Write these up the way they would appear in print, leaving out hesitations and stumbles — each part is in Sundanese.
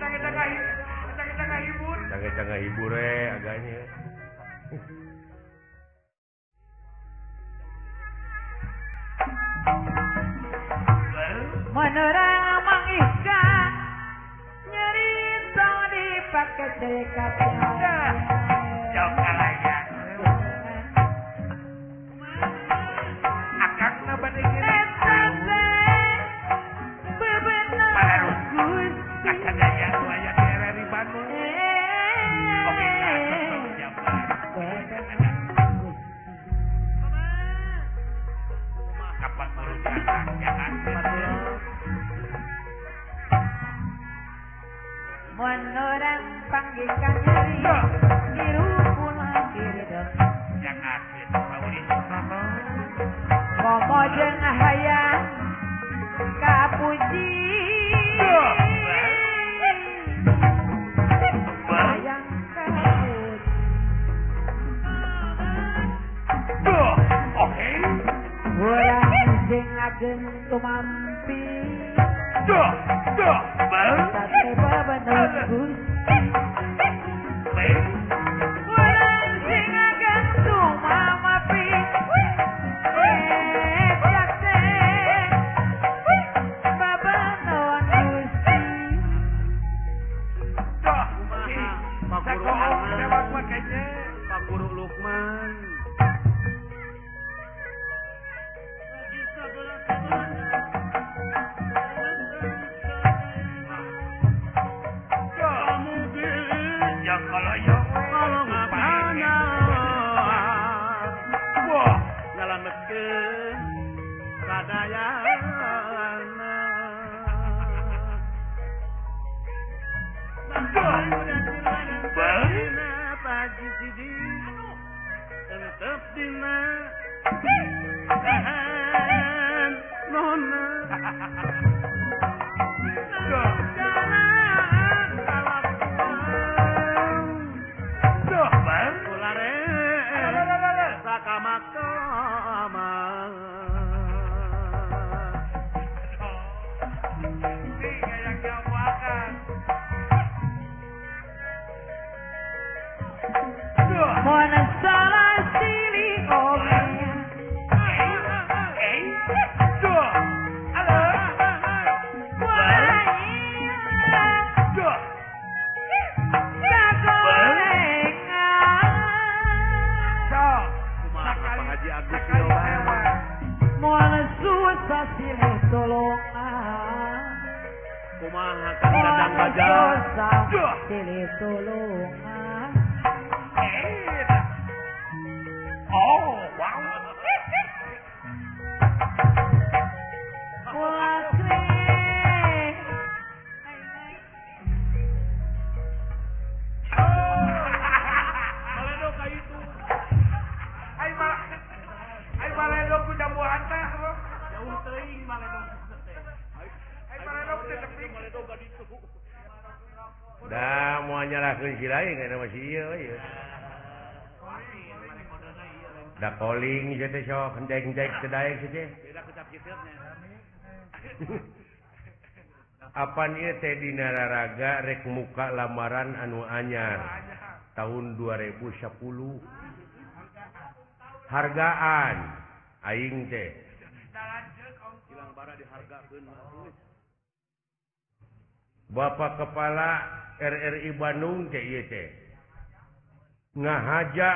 Eta ngahibur. Ngahibur agaknya. Menerang Mang Iska nyerita dipake cekat. Menorang panggikan nyeri dirupun akhir yang akhir paulis komo jeung hayang kapuji hayang kapuji oke urang sing ageng tumampi duh duh bang Pak Guru Lukman. Dah mau nyalahkeun si lain kana masih ieu ieu. Da calling ieu teh sok henteg-henteg teu daek ieu teh. Apan ieu teh dina raraga rek muka lamaran anu anyar tahun 2010. Hargaan aing teh. Bapak Kepala RRI Bandung teh ieu teh ngahaja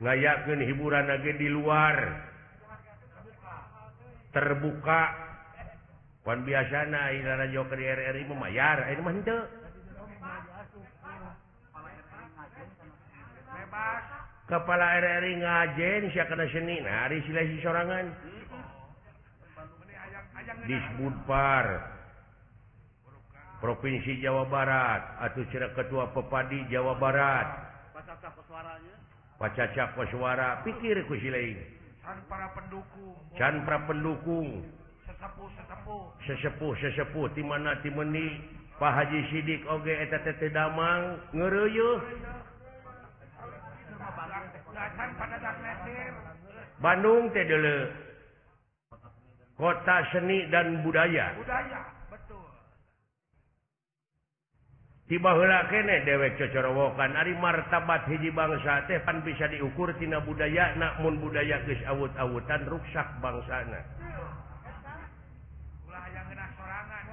ngayakeun hiburan lagi di luar terbuka pan biasana ayeuna rajo ke RRI mah mayar ayeuna mah henteu Kepala RRI ngajen sia kana seni nah ari sila si sorangan Disbudpar Provinsi Jawa Barat atau cira Ketua Pepadi Jawa Barat Pacaca Koswara pikir ku si lain can para pendukung sesepuh sesepuh di mana ti meuni Pak Haji Sidik oge eta teh damang ngeureuyeuh Bandung teh deuleu kota seni dan budaya. Tiba heula keneh dewek cocorowokan ari martabat hiji bangsa teh pan bisa diukur tina budayana mun budaya geus awut-awutan ruksak bangsana. Ulah hayang ngeunah sorangan.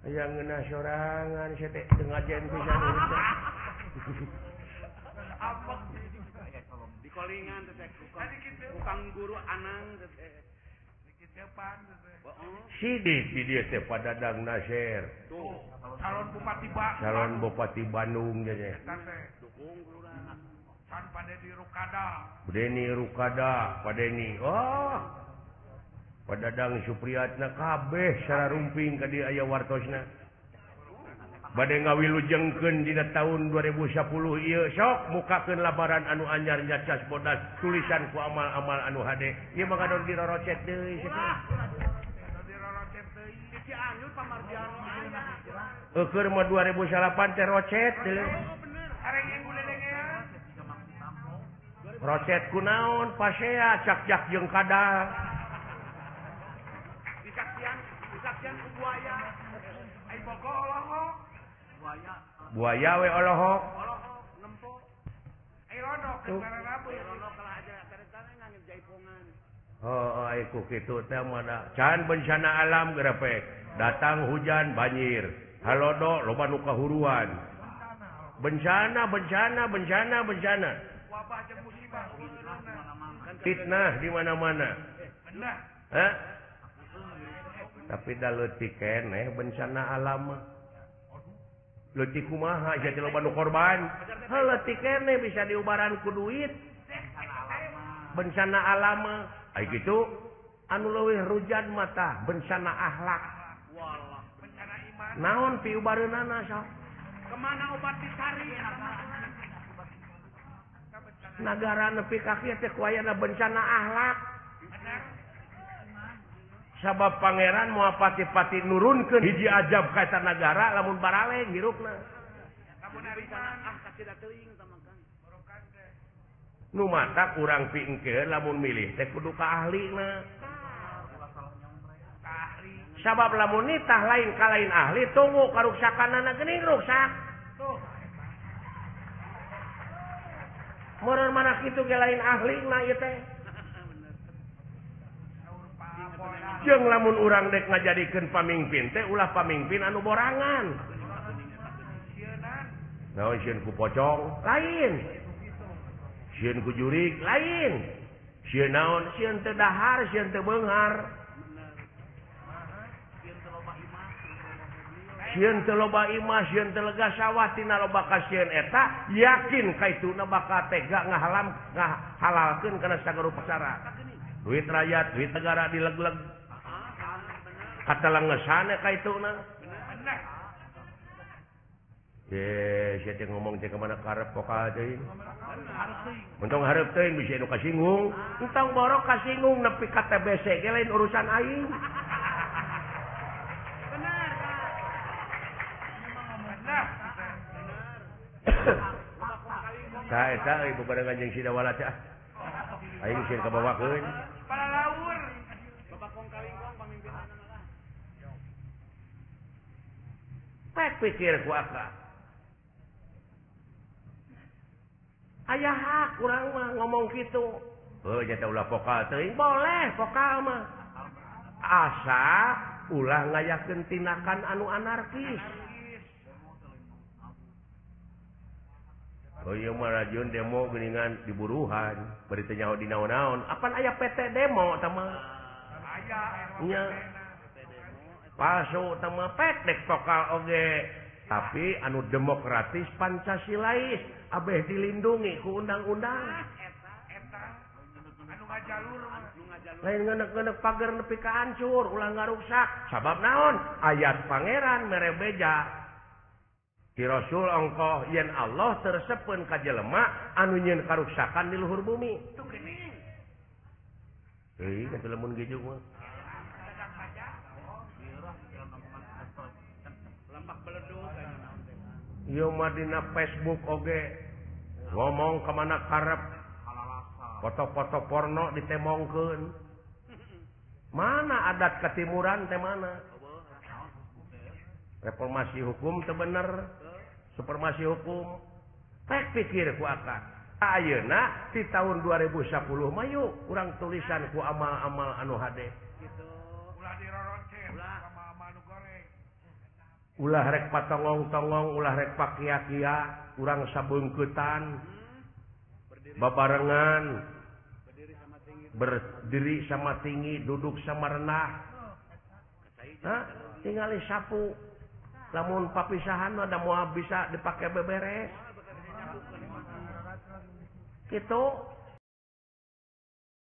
Hayang ngeunah sorangan sia teh teu ngajen pisan urang teh. Ambek dikolingan teh tukang guru anang teh. Sidik di dieu teh Padadang Nasir. Tuh, calon bupati Bandung. Calon bupati Bandung nya. Dukung kelurahan. Can Pak Deni Rukada. Deni Rukada, Pak Deni. Oh. Padadang Supriyatna kabeh sararumping ka dieu aya wartosna. Bade ngawilujengkeun dina tahun 2010 ieu sok mukakeun lamaran anu anyar nyacas bodas tulisan ku amal-amal anu hade. Ieu mah ngadon dirorocet deui. Dirorocet deui. Cianjur Pamardiano aya. Eukeun mah 2008 teh rocet deui. Areng ibu lelengean. Rocet kunaon pasea cak-cak jeung kadal. Disaksian ku buaya. Ai bogo olohok. Buaya. Buaya we olohok. Olohok nempo. Ai rodok keur rarabu. Rodok kalah aja karetana ngangge jaipongan. Oh, ai ku kitu teh mah can bencana alam gerepek. Datang hujan banjir. Halodo loba nu kahuruan. Bencana bencana bencana bencana. Wabah jeung musibah fitnah di mana-mana. Benar. Hah? Tapi da leutik keneh bencana alam mah. Leutik kumaha jadi loba nu korban. Heuh leutik keneh bisa diubaran ku duit. Bencana alam mah. Ai kitu anu leuwih rujan mata bencana akhlak. Walah, bencana iman. Naon piubareunana sok? Kemana obat dicari? Nagara nepi ka kieu teh ku ayana bencana akhlak. Benar. Sabab pangeran moal pati-pati nurunkeun hiji ajab ka eta nagara lamun baraleng hirupna. Lamun bencana ah kasih teuing tah mah. Nu matak urang pingkeun lamun milih teh kudu ka ahlina. Sabab lamun nitah lain ka lain ahli tunggu karuksakanana geuning ruksak. Meureun mana kitu ge lain ahlina ieu teh. Jeung lamun urang dek ngajadikeun pamingpin teh ulah pamingpin anu borangan. Naon sieun ku pocong? Lain. Sieun ku jurig? Lain. Sieun naon? Sieun teu dahar, sieun teu beunghar. Sieun teu loba imah, sieun teu lega sawah tina loba kasieun eta, yakin kaituna bakal tega ngahalam ngahalalkeun kana sagarupa cara. Duit rakyat, duit negara dileg-leg. Kata lengesana kaituna. Ye, sia teh ngomong teh ka mana karep pokal teuing. Entong hareup teuing bisa nu kasinggung. Entong borok kasinggung nepi ka TBC ge lain urusan aing. Benar. Benar. Tah eta euy bebarengan jeung Sidawala teh. Aing sieun kabawakeun. Palalaur. Bapak kong kalingkong pamimpinana mah. Pek pikir ku akak. Aya hak urang mah ngomong kitu. Heuh nya teh ulah pokal teuing, boleh pokal mah. Asa ulah ngayakeun tindakan anu anarkis. Oh ieu mah rajun demo geuningan diburuhan, bari teu nyaho di naon-naon. Apan aya PT demo tah mah? Aya nya. Palsu tah mah pek dek pokal oge. Tapi anu demokratis Pancasilais abeh dilindungi ku undang-undang. Anu ngajalur lain ngenek-ngenek pager nepi ka hancur ulah ngaruksak. Sabab naon? Ayat pangeran mere beja. Ti Rasul ongkoh yen Allah tersepeun ka jelema anu nyieun karuksakan di luhur bumi. Heuh, atuh lamun gejuk mah. Ieu mah dina Facebook oge ngomong ka mana karep foto-foto porno ditemongkeun. Mana adat ketimuran teh mana? Reformasi hukum teu bener, supremasi hukum. Pek pikir ku akang. Ayeuna di tahun 2010 mah yuk urang tulisan ku amal-amal anu hade. Ulah dirorocet sama amal nu goreng. Ulah rek patongong-tongong, ulah rek pakia-kia, urang sabeungkeutan. Babarengan. Berdiri sama tinggi, duduk sama rendah. Hah? Tingali sapu. Lamun papisahan mah da moal bisa dipake beberes. Gitu.